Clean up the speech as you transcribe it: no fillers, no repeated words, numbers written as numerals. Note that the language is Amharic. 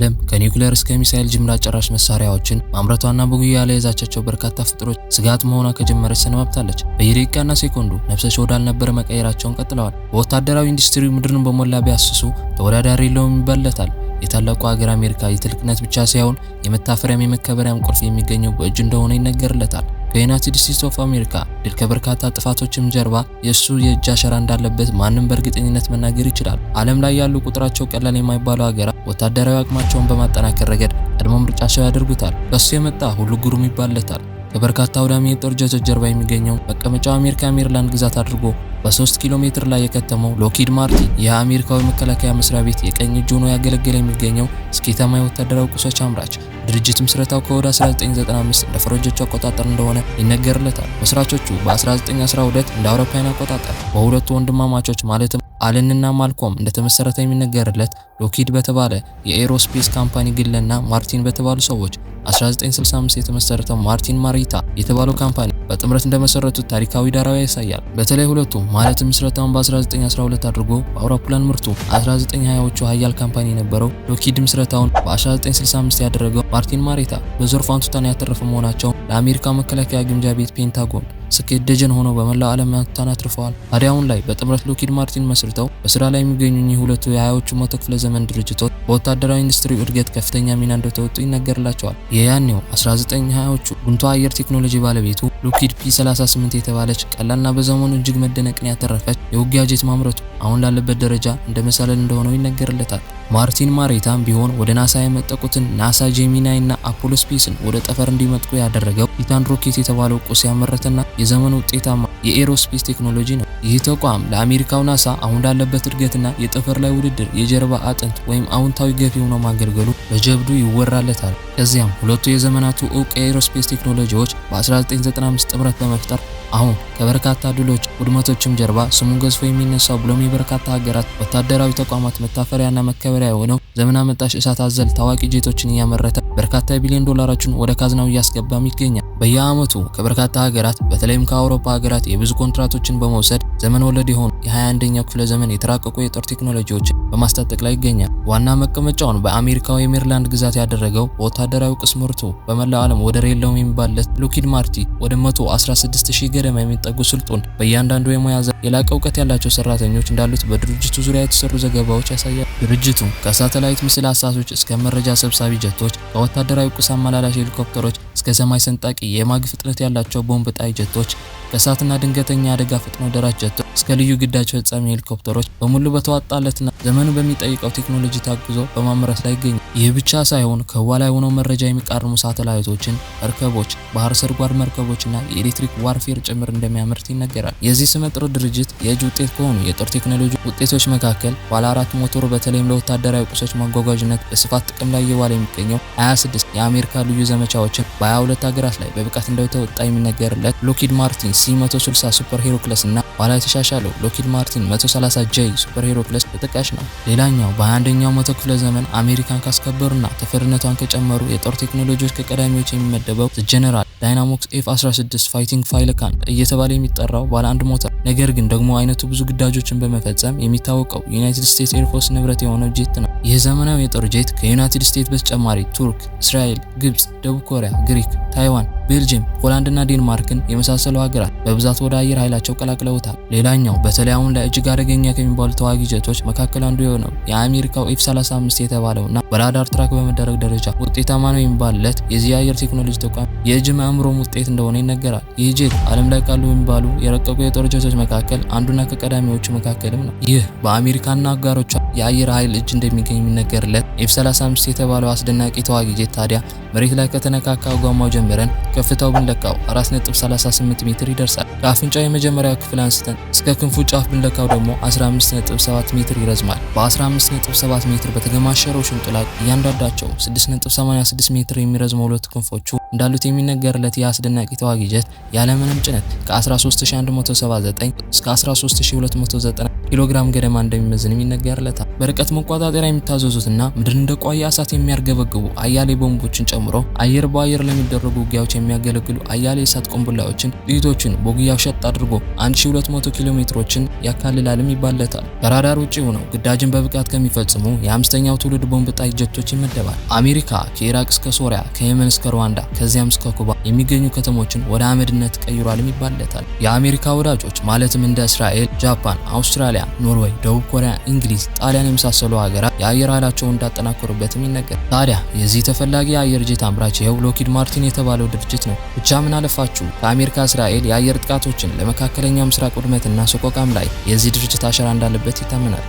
ዓለም ከኒውክሌር እስከ ሚሳኤል ጅምላ ጨራሽ መሳሪያዎችን ማምረቷና በጉያ ላይ የያዘቻቸው በርካታ ፍጥሮች ስጋት መሆኗ ከጀመረች ሰነባብታለች። በየደቂቃና ሴኮንዱ ነፍሰ ወዳልነበረ መቀየራቸውን ቀጥለዋል። በወታደራዊ ኢንዱስትሪ ምድርን በሞላ ቢያስሱ ተወዳዳሪ የለውም ይባልለታል። የታላቁ ሀገር አሜሪካ የትልቅነት ብቻ ሳይሆን የመታፈሪያም የመከበሪያም ቁልፍ የሚገኘው በእጁ እንደሆነ ይነገርለታል። ከዩናይትድ ስቴትስ ኦፍ አሜሪካ ድል ከበርካታ ጥፋቶችም ጀርባ የእሱ የእጅ አሻራ እንዳለበት ማንም በእርግጠኝነት መናገር ይችላል። ዓለም ላይ ያሉ ቁጥራቸው ቀላል የማይባሉ ሀገራት ወታደራዊ አቅማቸውን በማጠናከር ረገድ ቀድሞ ምርጫቸው ያደርጉታል። ከሱ የመጣ ሁሉ ግሩም ይባልለታል። ከበርካታ አውዳሚ የጦር ጀቶች ጀርባ የሚገኘው መቀመጫው አሜሪካ ሜሪላንድ ግዛት አድርጎ በ3 ኪሎ ሜትር ላይ የከተመው ሎክሂድ ማርቲን የአሜሪካዊ መከላከያ መስሪያ ቤት የቀኝ እጅ ሆኖ ያገለገለ የሚገኘው ስኬታማ የወታደራዊ ቁሶች አምራች ድርጅት ምስረታው ከወደ 1995 እንደ ፈረንጆቹ አቆጣጠር እንደሆነ ይነገርለታል። መስራቾቹ በ1912 እንደ አውሮፓውያን አቆጣጠር በሁለቱ ወንድማማቾች ማለትም አለንና ማልኮም እንደተመሰረተ የሚነገርለት ሎክሂድ በተባለ የ aerospace company ግልና ማርቲን በተባሉ ሰዎች 1965 የተመሰረተው ማርቲን ማሪታ የተባለው company በጥምረት እንደመሰረቱት ታሪካዊ ዳራው ያሳያል። በተለይ ሁለቱ ማለትም ምስረታውን በ1912 አድርጎ በአውሮፕላን ምርቱ 1920ዎቹ ሀያል company የነበረው ሎክሂድ ምስረታውን በ1965 ያደረገው ማርቲን ማሬታ በዘርፉ አንቱታን ያተረፈ መሆናቸው ለአሜሪካ መከላከያ ግምጃ ቤት ፔንታጎን ስኬት ደጀን ሆነው በመላው ዓለም አንቱታን አትርፈዋል። ታዲያ አሁን ላይ በጥምረት ሎክሂድ ማርቲን መስርተው በስራ ላይ የሚገኙ እኚህ ሁለቱ የሃያዎቹ መቶ ክፍለ ዘመን ድርጅቶች በወታደራዊ ኢንዱስትሪ እድገት ከፍተኛ ሚና እንደተወጡ ይነገርላቸዋል። የያኔው 1920ዎቹ ጉምቱ አየር ቴክኖሎጂ ባለቤቱ ሎክሂድ P38 የተባለች ቀላልና በዘመኑ እጅግ መደነቅን ያተረፈች የውጊያ ጄት ማምረቱ አሁን ላለበት ደረጃ እንደ መሰላል እንደሆነው ይነገርለታል። ማርቲን ማሬታም ቢሆን ወደ ናሳ የመጠቁትን ናሳ ጄሚናይ እና አፖሎ space ን ወደ ጠፈር እንዲመጥቁ ያደረገው ቲታን ሮኬት የተባለው ቁስ ያመረተና የዘመኑ ውጤታማ የ aerospace ቴክኖሎጂ ነው። ይህ ተቋም ለአሜሪካው ናሳ አሁን ላለበት እድገትና የጠፈር ላይ ውድድር የጀርባ አጥንት ወይም አዎንታዊ ገፊ ሆኖ ማገልገሉ በጀብዱ ይወራለታል። ከዚያም ሁለቱ የዘመናቱ እውቅ የ aerospace ቴክኖሎጂዎች በ1995 ጥምረት በመፍጠር አሁን ከበርካታ ድሎች ውድመቶችም ጀርባ ስሙን ገዝፎ የሚነሳው ብሎም የበርካታ ሀገራት ወታደራዊ ተቋማት መታፈሪያና መከበሪያ የሆነው ዘመን አመጣሽ እሳት አዘል ታዋቂ ጄቶችን እያመረተ በርካታ ቢሊዮን ዶላሮችን ወደ ካዝናው እያስገባም ይገኛል። በየዓመቱ ከበርካታ ሀገራት በተለይም ከአውሮፓ ሀገራት የብዙ ኮንትራቶችን በመውሰድ ዘመን ወለድ የሆኑ የ21ኛው ክፍለ ዘመን የተራቀቁ የጦር ቴክኖሎጂዎችን በማስታጠቅ ላይ ይገኛል። ዋና መቀመጫውን በአሜሪካው የሜሪላንድ ግዛት ያደረገው በወታደራዊ ቁስ ምርቱ በመላው ዓለም ወደር የለውም የሚባልለት ሎክሂድ ማርቲን ወደ 116,000 ገደማ የሚጠጉ ስልጡን በእያንዳንዱ የሙያ ዘርፍ የላቀ እውቀት ያላቸው ሰራተኞች እንዳሉት በድርጅቱ ዙሪያ የተሰሩ ዘገባዎች ያሳያል። ድርጅቱ ከሳተላይት ምስል አሳሾች እስከ መረጃ ሰብሳቢ ጀቶች፣ ከወታደራዊ ቁስ አመላላሽ ሄሊኮፕተሮች እስከ ሰማይ ሰንጣቂ የማክ ፍጥነት ያላቸው ቦምብ ጣይ ጀቶች፣ ከእሳትና ድንገተኛ አደጋ ፈጥኖ ደራሽ ጀቶች እስከ ልዩ ግዳጅ ፈጻሚ ሄሊኮፕተሮች በሙሉ በተዋጣለትና ዘመኑ በሚጠይቀው ቴክኖሎጂ ታግዞ በማምረት ላይ ይገኛል። ይህ ብቻ ሳይሆን ከህዋ ላይ ሆነው መረጃ የሚቃርሙ ሳተላይቶችን፣ መርከቦች፣ ባህር ሰርጓድ መርከቦችና የኤሌክትሪክ warfare ጭምር እንደሚያመርት ይነገራል። የዚህ ስመጥር ድርጅት የእጅ ውጤት ከሆኑ የጦር ቴክኖሎጂ ውጤቶች መካከል ባለ አራት ሞተሩ በተለይም ለወታደራዊ ቁሶች ማጓጓዥነት በስፋት ጥቅም ላይ እየዋለ የሚገኘው 26 የአሜሪካ ልዩ ዘመቻዎችን በ22 ሀገራት ላይ በብቃት እንደተወጣ የሚነገርለት ሎክሂድ ማርቲን C160 Super Hercules እና ኋላ የተሻሻለው ሎክሂድ ማርቲን 130 J Super Hercules ተጠቃሽ ነው። ሌላኛው በ21ኛው መቶ ክፍለ ዘመን አሜሪካን ካስከበሩና ተፈሪነቷን ከጨመሩ የጦር ቴክኖሎጂዎች ከቀዳሚዎች የሚመደበው General Dynamics F16 Fighting Falcon እየተባለ የሚጠራው ባለ አንድ ሞተር ነገር ግን ደግሞ አይነቱ ብዙ ግዳጆችን በመፈጸም የሚታወቀው ዩናይትድ ስቴትስ Air Force ንብረት የሆነው ጄት ነው። ይህ ዘመናዊ የጦር ጄት ከዩናይትድ ስቴትስ በተጨማሪ ቱርክ፣ እስራኤል፣ ግብጽ፣ ደቡብ ኮሪያ፣ ግሪክ፣ ታይዋን፣ ቤልጅየም፣ ፖላንድ እና ዴንማርክን የመሳሰሉ ሀገራት በብዛት ወደ አየር ኃይላቸው ቀላቅለውታል። ሌላኛው በተለይ አሁን ላይ እጅግ አደገኛ ከሚባሉ ተዋጊ ጀቶች መካከል አንዱ የሆነው የአሜሪካው F35 የተባለውና በራዳር track በመደረግ ደረጃ ውጤታማ ነው የሚባልለት የዚህ የአየር ቴክኖሎጂ ተቋም የእጅ አእምሮም ውጤት እንደሆነ ይነገራል። ይህ ጄት ዓለም ላይ ካሉ የሚባሉ የረቀቁ የጦር ጀቶች መካከል አንዱና ከቀዳሚዎቹ መካከልም ነው። ይህ በአሜሪካና አጋሮቿ የአየር ኃይል እጅ እንደሚገኝ የሚነገርለት F35 የተባለው አስደናቂ ተዋጊ ጄት ታዲያ መሬት ላይ ከተነካካ ጓማው ጀምረን ከፍታው ብንለካው 4.38 ሜትር ይደርሳል። ከአፍንጫው የመጀመሪያው ክፍል አንስተን እስከ ክንፉ ጫፍ ብንለካው ደግሞ 15.7 ሜትር ይረዝማል። በ15.7 ሜትር በተገማሸረው ሽንጡ ላይ እያንዳንዳቸው 6.86 ሜትር የሚረዝመው ሁለት ክንፎቹ እንዳሉት የሚነገርለት የአስደናቂ ተዋጊ ጀት ያለምንም ጭነት ከ13179 እስከ 13290 ኪሎ ግራም ገደማ እንደሚመዝንም ይነገርለታል። በርቀት መቆጣጠሪያ የሚታዘዙትና ምድርን እንደ ቋያ እሳት የሚያርገበግቡ አያሌ ቦምቦችን ጨምሮ አየር በአየር ለሚደረጉ ውጊያዎች የሚያገለግሉ አያሌ የእሳት ቅንቡላዎችን፣ ጥይቶችን በጉያው ሸጥ አድርጎ 1200 ኪሎ ሜትሮችን ያካልላልም ይባልለታል። ከራዳር ውጪ ሆነው ግዳጅን በብቃት ከሚፈጽሙ የአምስተኛው ትውልድ ቦምብ ጣይ ጀቶች ይመደባል። አሜሪካ ከኢራቅ እስከ ሶሪያ፣ ከየመን እስከ ሩዋንዳ፣ ከዚያም እስከ ኩባ የሚገኙ ከተሞችን ወደ አመድነት ቀይሯልም ይባልለታል። የአሜሪካ ወዳጆች ማለትም እንደ እስራኤል፣ ጃፓን፣ አውስትራሊያ፣ ኖርዌይ፣ ደቡብ ኮሪያ፣ እንግሊዝ፣ ጣሊያን የመሳሰሉ ሀገራት የአየር ኃይላቸውን እንዳጠናከሩበትም ይነገራል። ታዲያ የዚህ ተፈላጊ የአየር ጄት አምራች ይኸው ሎኪድ ማርቲን የተባለው ድርጅት ነው። ብቻ ምን አለፋችሁ ከአሜሪካ እስራኤል የአየር ጥቃቶችን ለመካከለኛው ምስራቅ ውድመትና ሰቆቃም ላይ የዚህ ድርጅት አሻራ እንዳለበት ይታመናል።